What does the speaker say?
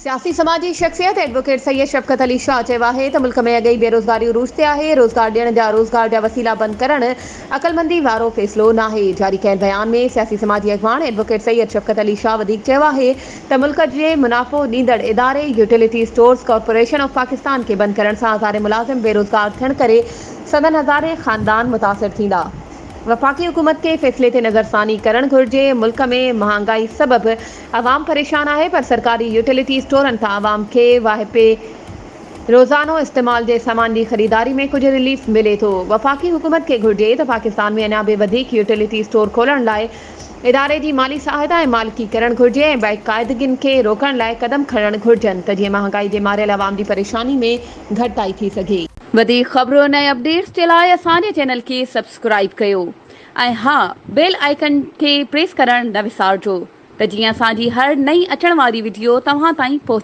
سياسي سماجي شخصيت ايڊووڪيٽ سيد شفقت علي شاهه چيو آهي ته ملڪ ۾ اڳ ئي بيروزگاري عروج تي آهي، روزگار ڏيڻ جا روزگار جا وسيلا بند ڪرڻ عقلمندي وارو فيصلو ناهي. جاري ڪيل بيان ۾ سياسي سماجي اڳواڻ ايڊووڪيٽ سيد شفقت علي شاهه وڌيڪ چيو آهي ته ملڪ جي منافعو ڏيندڙ اداري utility stores corporation of Pakistan کي بند ڪرڻ سان هزارين ملازم بيروزگار ٿيڻ ڪري سندن هزارين خاندان متاثر ٿيندا. وفاقي حڪومت کي فيصلي تي نظرثاني ڪرڻ گهرجي، ملڪ ۾ مهانگائي سبب عوام پريشان آهي پر سرڪاري يوٽيلٽي اسٽورن تان عوام کي واهپي روزانو استعمال جي سامان جي خريداري ۾ ڪجهه رليف ملي ٿو، وفاقي حڪومت کي گهرجي ته پاڪستان ۾ اڃا به وڌيڪ يوٽيلٽي اسٽور کولڻ لاء اداري جي مالي سهائتا ۽ مالڪي ڪرڻ گهرجي ۽ بيقاعدگين کي روڪڻ لاء قدم کڻڻ گهرجن ته جيئن مهانگائي جي ماريل عوام جي پريشاني ۾ گهٽتائي ٿي سگهي. وڌيڪ خبرن ۽ اپڊيٽس جي لاء اسان جي چينل کي سبسڪرائيب ڪيو ۽ ها بيل آئيڪن کي پريس ڪرڻ نه وسارجو ته جيئن اسان جي هر نئين اچڻ واري وڊيو توهان تائين پهچي.